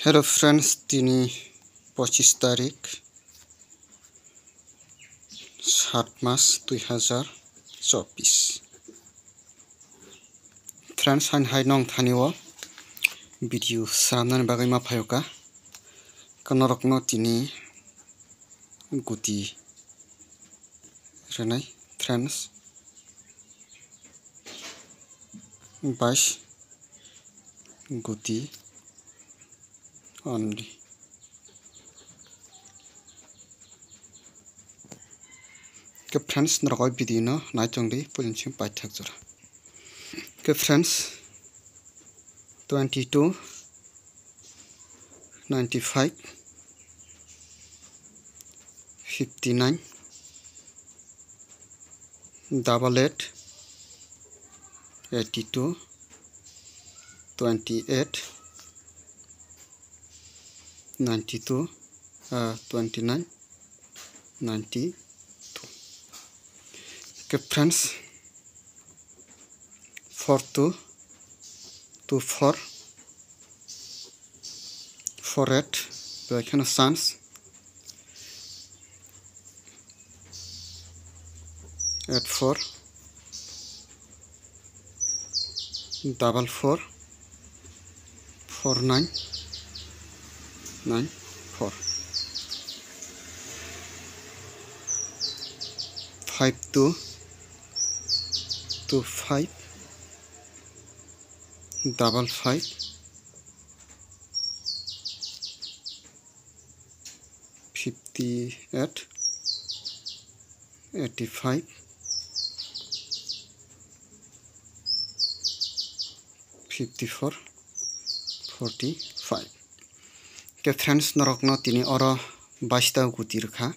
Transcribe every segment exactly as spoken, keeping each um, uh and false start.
Hello friends, tini pochis tarik, sat mas dui hazar chobbish. Friends, hain hai nong thani o video swnamnani bagwi ma phaio ka. Kanorokno tini guti rwnai, friends. Bais guti only. Ke friends, norok o video no naichong di, puilin sing paithak jora. Ke friends, twenty two, ninety five, fifty nine, double eight, eighty two, twenty eight, ninety two, uh, twenty nine, ninety two. Ke friends, four two, two four, four eight, bai kheno chance, eight four, double four, four nine, nine four, five two, two five, double five, fifty eight, eighty five, fifty four, forty five. Ke friends, norokno tini oro baista guti rwkha.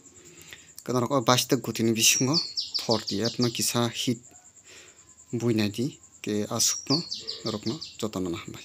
Ke norok o baista gutini bisingo forty eight no kisa hit buinai di, ke aswkno norokno jotono hambai.